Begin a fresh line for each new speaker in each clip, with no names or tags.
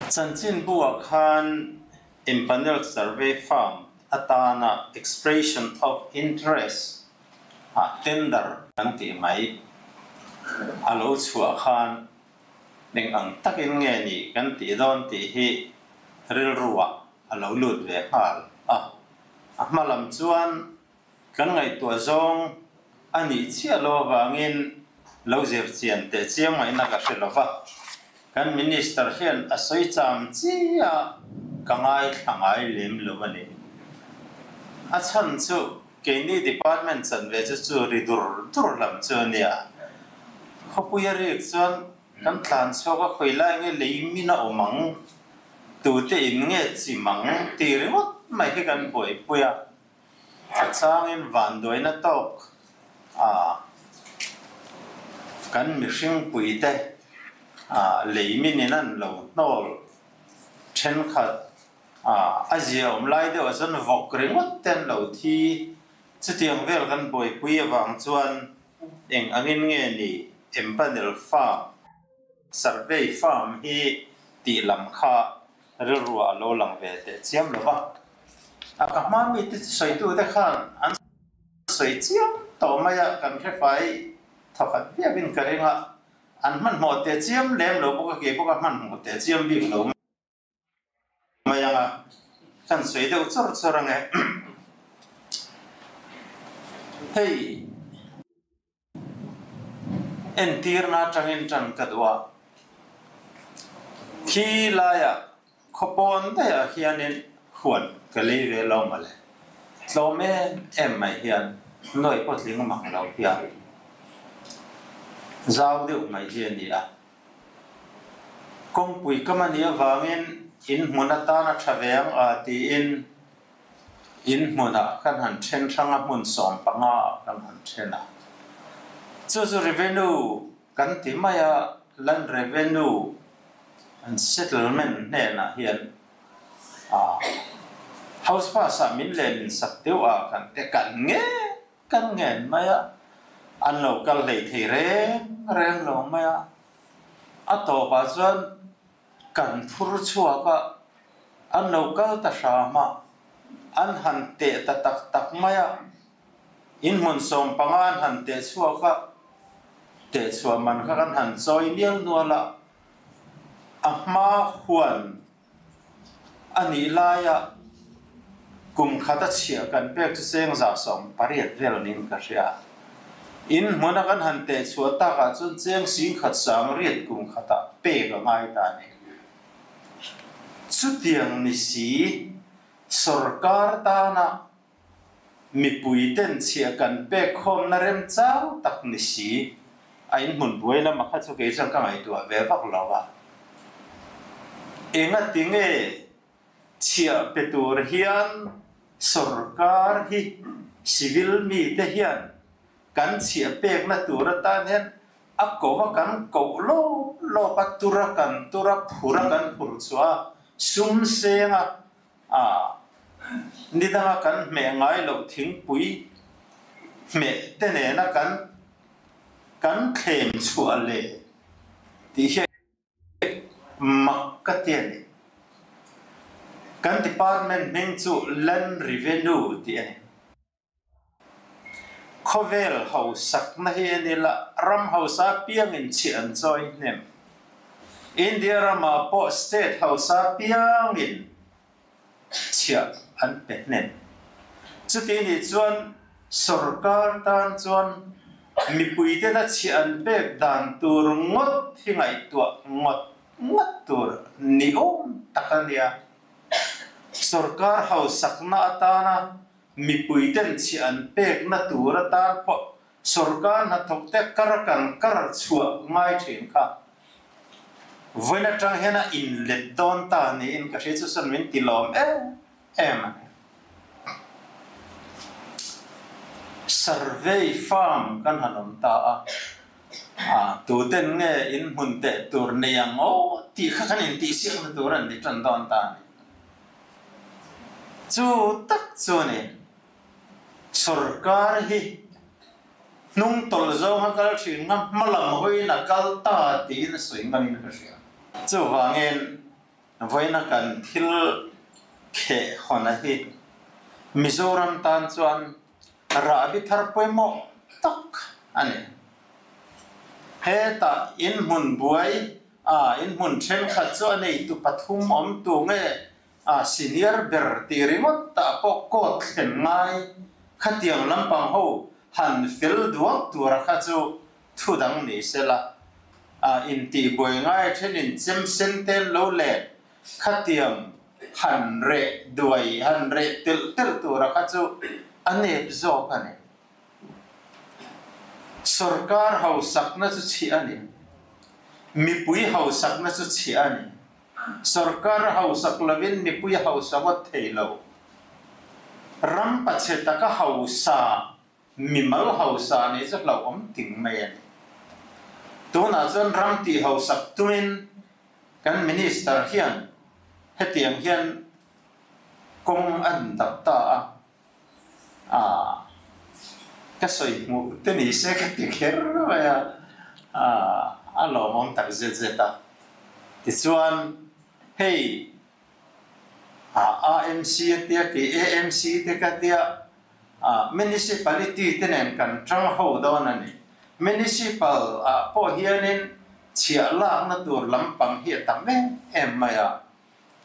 Chanchinbu-ah khan Empanel Survey Firm atana Expression of Interest ah tender kan tih mai a lo chhuah khan eng ang takin nge ni kan tih dawn tih hi rilruah a lo lut ve nghal a. A hma lam chuan Kan ngaihtuah zawng a nih chiah lo avangin lo zir chian teh chiang ngaihna ka hre lo va, kan Minister hian a sawi cham chiah ka ngaithla ngai lem lo a ni. A chhan chu keini department chanve chu chu ri dur dur lam chu a nia. Khawpui a rik chuan kan tlan chhuak a khawi lai nge lei min a awm ang, tute in nge chim ang tih ringawt mai hi kan buaipui a. A changin vanduaina tawk a kan mihring puite a lei minin an lo hnawl thenkhat a a ziaawm lai deuh ah chuan vawk ringawt te an lo thi. Chutiang vel kan buaipui avang chuan eng angin nge ni Empanel Farm, Survey Farm hi tih lam kha rilruah a lo lang ve teh chiam lo va. A ka hma mite chu sawitute khan an sawi chiam tawh mai a, kan hre fai thawkhat viauin ka ring a, an hmanhmawh teh chiam lem lo bawk a, kei pawh ka hmanhmawh teh chiam bik lo mai ang a, kan sawi deuh chawr chawr ang e. Hei. Entirna atangin tan ka duh a, khi laiah khawpawn daihah hianin huan ka lei ve lo mawle. Tlawm em em mai hian nuai pawh tling mang lo hian zau deuh mai hi a ni a. Kawngpui kam a nih avangin inhmun atana tha ve ang a tiin In hmunah kan han then hrang a, hmun 15 ah kan han then a. Chu chu revenue kan ti mai a, land revenue and settlement hnenah hian ah house pass ah min len in sak deuh ah kan te kan nge kan ngen mai a, an lo kal hlei thei reng reng lo mai a. A tawpah chuan Kan phur chhuak a, an lo kal ta hram a, an han teh ta tak tak mai a, in hmun 15 an han teh chhuak a, teh chhuah man kha kan han chawi mial nual a, a hma huan a nih laia kum khat a chhiah kan pek chu cheng 80 vel niin ka hria. In hmuna kan han teh chhuah takah chuan cheng 10,100 kum khatah pek a ngai ta a ni. Chutiang ni si, sorkar tana mipui ten chhiah kan pek khawmna remchang tak ni si, a inhmun buai lama kha chu kei chuan ka ngaihtuah ve vak lo a. Engatinge Chhiah pe tur hian sorkar hi civil mite hian kan chhiah pekna tur atan hian a ko a kan koh lawp lawp a, tura kan tura, phura kan phur chhuah a, sum senga a ni danga kan hmeh ngai loh thingpui hmeh te nena kan kan thlem chhuah leh tih hi Mak ka ti a ni. Kan department hming chu Land Revenue tih a ni. Khawvel hausakna hi a ni la, ram hausa piangin chhiah an chawi hnem. India ramah pawh state hausa piangin chhiah an pe hnem. Chuti nih chuan sorkar tan chuan mipuitena chhiah an pek dan tur ngawt hi ngaihtuah ngawt ngawt tur ni awm tak a nia. Sorkar hausakna atana mipuiten chhiah an pekna tur atan pawh Sorkar hnathawkte kar kan kar chhuah ngai thin kha vawiin atang hian a inlet dawn ta niin ka hria chu chuan min ti lawm em em a ni. Survey firm kan han awm ta a, a tuten nge in hmun teh tur nei ang aw tih kha kan intihsiakna tur an ni tan dawn ta a ni. Chu tak chu a ni. Sorkar hi hnung tawlh zawnga kal thin nga hma lam hawiin a kal ta tiin a sawi ngamin ka hria. Chuvangin Vawiina kan thil kheh hawn a hi Mizoram tan chuan rahbi thar pawimawh tak a ni. Hetah inhmun buai a inhmun thenkhat chu a neitu pathum awm tu nge a senior ber tih ringawt tah pawh court thlen ngai khatiang lampang ho han fel duak tura kha chu thu dang ni sela a intihbuai ngai thenin chem sen te an lo let khatiang han reh duai han reh telh telh tura kha chu a nep zawk a ni. Sorkar hausakna chu chhiah a ni. Mipui hausakna chu chhiah a ni. Sorkar hausak lovin mipui a hausa ngawt thei lo. Ram pachhe taka hausa, mimal hausa nih chu hlauhawm ting mai a ni. Tunah chuan ram tih hausak tumin kan Minister hian hetiang hian kawng a dap ta a, ah ka sawi hmuh te ni se ka ti kher mai a, ah a lawmawm tak zet zet a. Tichuan hei ah AMC a tia kei AMC te ka tia ah Municipality te nen kan tang ho dawn a ni. Municipal ah pawh hianin chhiah lakna tur lampang hi a tam em em mai a.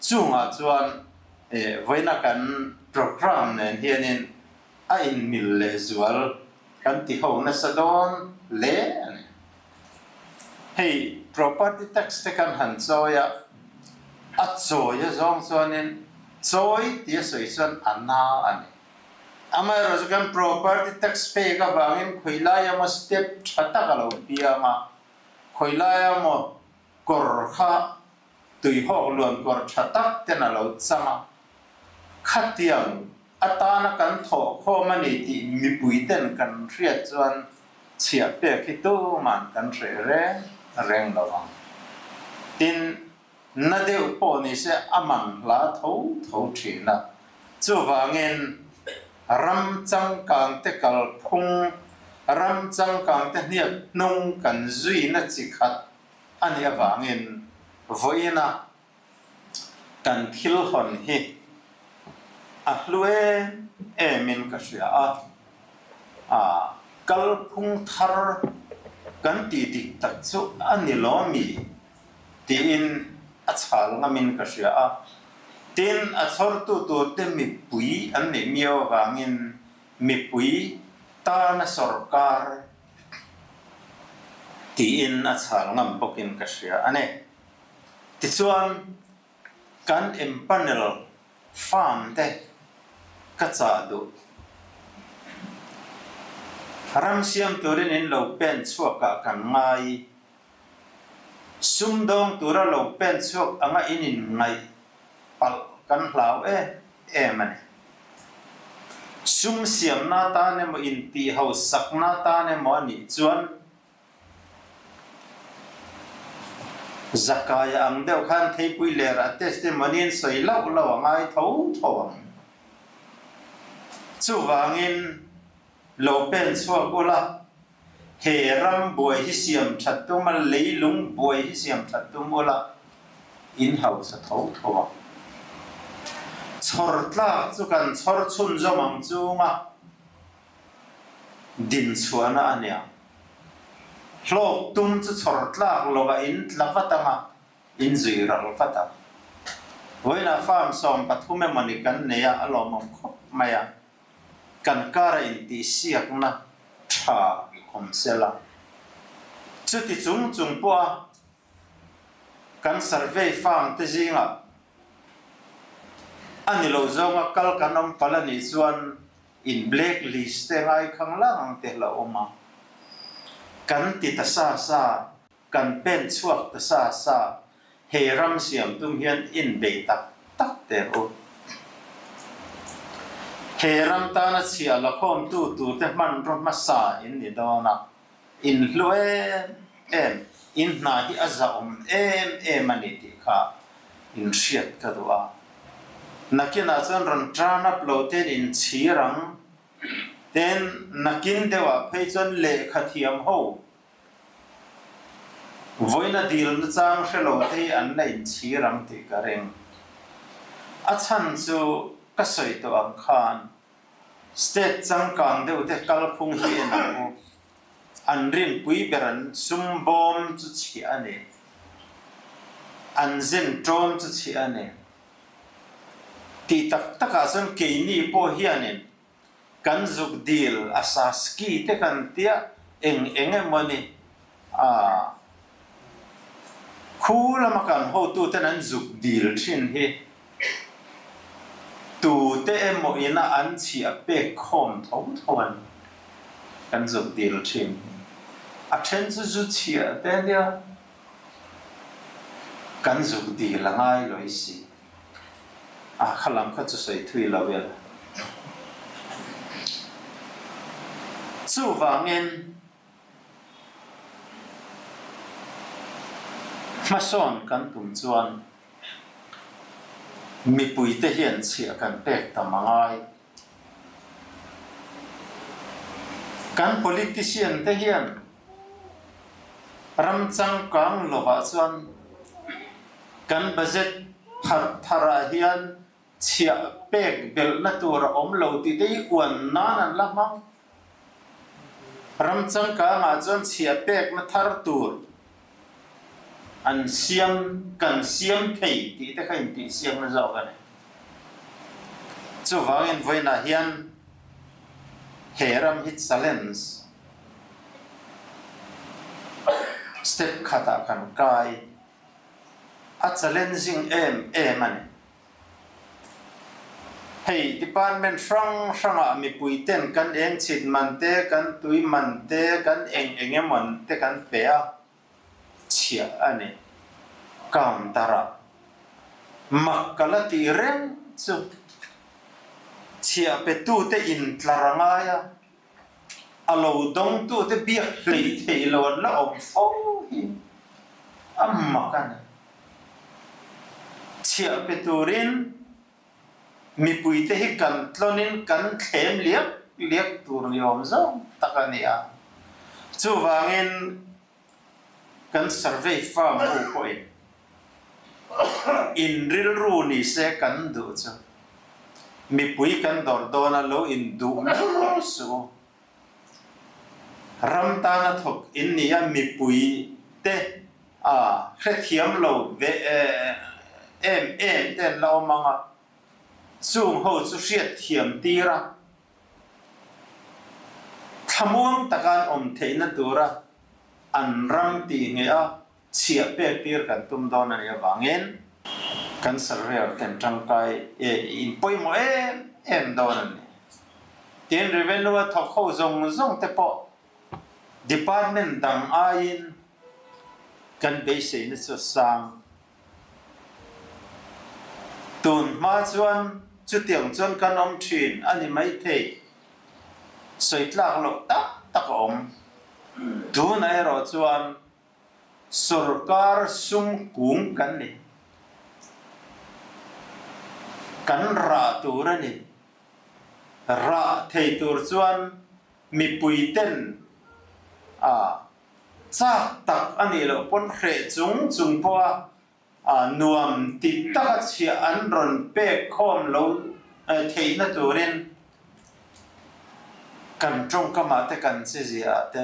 Chungah chuan vawiina kan programme nen hianin a inmil lehzual kan ti ho nasa dawn hle a ni. Hei property tax te kan han chawi a, a chawi a zawng chuanin chawi tia sawi chuan a na a ni. Amaherawhchu kan property tax pek avangin khawilai emaw step tha tak a lo piang a, khawilai emaw kawr kha tuihawk luan kawr tha tak ten a lo chang a, khatiang atana kan thawh khawm a ni tih mipui ten kan hriat chuan chhiah pek hi tuman kan hreh reng reng lo ang. Tin, na deuh pawh ni se a man hla tho tho thin a, chuvangin ram changkang te kalphung, ram changkang te hniak hnung kan zuina chi khat a nih avangin vawiina kan thil hawn hi a hlu em emin ka hria a, a kalphung thar kan tih dik tak chu a ni lo mi tiin a chhal ngamin ka hria a, tin a chhawrtu turte mipui an nih miau avangin mipui tana sawrkar Tiin a chhal ngam bawkin ka hria a ni. Tichuan, kan empanel farm te ka chah duh. Ram siam turin in lo pen chhuakah kan ngai. Sumdawng tura lo pen chhuak anga in inngaih palh kan hlau em em a ni. Sum siamna atan emaw intihhausakna atan emaw a nih chuan Zakaia ang deuh khan theipui lerah testimony an sawi loh loh a ngai tho tho ang. Chuvangin lo pen chhuak ula, he ram buai hi siam that tum a, leilung buai hi siam that tum ula, in hausa tho tho ang. Chhawr tlak chu kan chhawr chhunzawm ang chunga din chhuahna a nia. Hlawk tum chu chhawr tlak lovah in tla vat ang a, in zui ral vat ang. Vawiinah farm 13 emawni kan nei a, a lawmawm khawp mai a. Kan kara intihsiakna tha awm sela. Chuti chung chung pawha kan survey farm te zingah a ni lo zawnga kal kan awm palh a nih chuan in black list te ngaikhang lang ang te la awm a. Kan ti ta sa sa, kan pen chhuak ta sa sa, he ram siam tum hian inbei tak tak teh u. He ram tana chhiah lakhawmtu turte hmanraw hmasa in ni dawn a, in hlu em em, in hna hi a zahawm em em a ni tih kha in hriat ka duh a. Nakinah chuan rawn turn up lo ten in chhir ang, ten nakin deuhah phei chuan lehkha thiam ho. Vawiina dil nachang hre lo te hi an la inchhir ang tih ka ring. A chhan chu ka sawi tawh ang khan state changkang deuh te kalphung hi en ang u. An rinpui ber an sum bawm chu chhiah a ni. An zen ṭawm chu chhiah a ni. Tih tak takah chuan keini pawh hianin kan zuk dil a saski te kan tia eng eng emaw ni a khu lama kan hotuten an zuk dil thin hi tute emaw ina an chhiah pek khawm tho tho an kan zuk dil thin hi a then chu zu chhiah te nia kan zuk dil a ngai lawih si. A kha lam kha chu sawi thui lo ila. Chuvangin hmasawn kan tum chuan mipuite hian chhiah kan pek tam a ngai. Kan politician te hian ram changkang lovah chuan kan budget pharh tharah hian chhiah pek belhna tur a awm lo tih te hi uan nan an la hmang. Ram changkangah chuan chhiah pekna thar tur an siam, kan siam thei tih te kha intihsiakna zawk a ni. Chuvangin vawiinah hian he ram hi challenge step khatah kan kai a challenging em em a ni. Hei department hrang hrangah mipui ten kan eng chhit man te, kan tui man te, kan eng eng emaw te kan pe a. chhiah a ni. Counter-ah mak ka la tih reng chu chhiah petute intlar a ngai a, a lo dawngtute biak hlei theih lo an la awm fo hi a mak a ni. Chhiah pe turin Mipuite hi kan tlawnin kan thlem liak liak tur ni awm zawng tak a ni a. Chuvangin kan survey firm ho pawhin in rilru ni se kan duh chu mipui kan dawr dawn a lo in duh lul suh u. Ram tana thawk in ni a mipui te a hrethiam lo ve em em te an la awm ang a, chung ho chu hriatthiam tir a, thlamuang taka an awm theihna tura an ram tih ngei a chhiah pek tir kan tum dawn a nih avangin kan surveyor ten tangkai in pawimawh em em dawn a ni. Tin, revenue a thawk ho zawng zawng te pawh department dang aiin kan beiseina chu a sang. Tun hma chuan chutiang chuan kan awm thin a ni maithei. Sawi tlak loh tak tak a awm. Tunah erawh chuan Sorkar sum kung kan ni. Kan rah tur a ni. Rah thei tur chuan mipui ten a chak tak a nih loh pawn hreh chung chung pawha a nuam ti taka chhiah an rawn pek khawm lo theihna turin kan tawngkamah te kan chezia ah te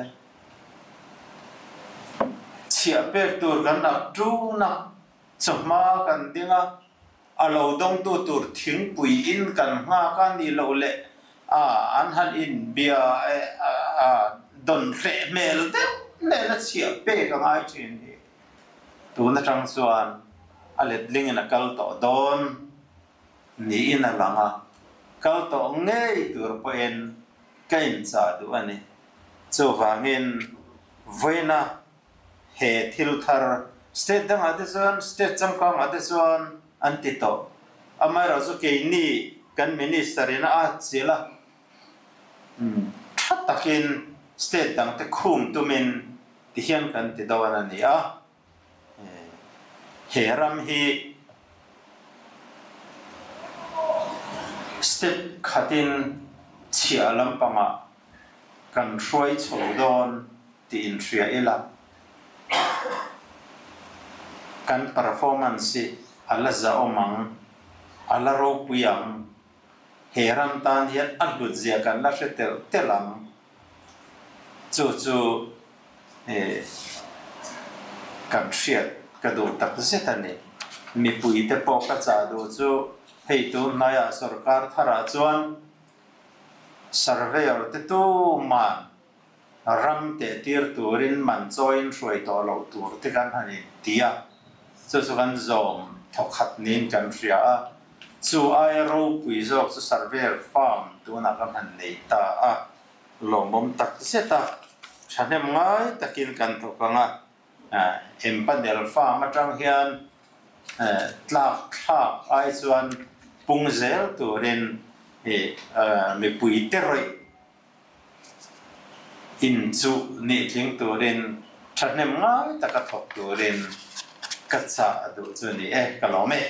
chhiah pek tur kan ak ṭun a, chawhma kan ding a, a lo dawngtu tur thingpui in kan nghak a nih loh leh a an han inbia a dawn hreh hmel deuh nena chhiah pek a ngai ṭhin hi. Tun atang chuan a letlingin a kal tawh dawn niin a lang a, kal tawh ngei tur pawhin ka inchah duh a ni. Chuvangin vawiina he thil thar state dangah te chuan, state changkangah te chuan an ti tawh. Amaherawhchu keini kan minister in a atchilh a, tha takin state dangte khum tumin Ti hian kan ti dawn a ni a, he ram hi step khatin chhiah lampangah kan hruai chho dawn tih inhria ila. Kan performance hi a la zahawm ang, a la ropui ang. He ram tan hian a hlut zia kan la hre telh telh ang. Chu chu kan hriat ka duh tak zet a ni. Mipuite pawh ka chah duh chu hei tun hnaiah sorkar tharah chuan surveyor te tuman ram teh tir turin man chawiin hruai tawh loh tur te kan han inti a, chu chu kan zawm thawkhat niin kan hria a, chu aia ropui zawk chu surveyor farm tunah kan han nei ta a, lawmawm tak zet a, thahnem ngai takin kan thawk ang a, empanel farm atang hian tlak thlak ai chuan pung zel turin mipui te rawih In chu nih tling turin thahnem ngai taka thawk turin ka chah duh chu ni e, ka lawm e.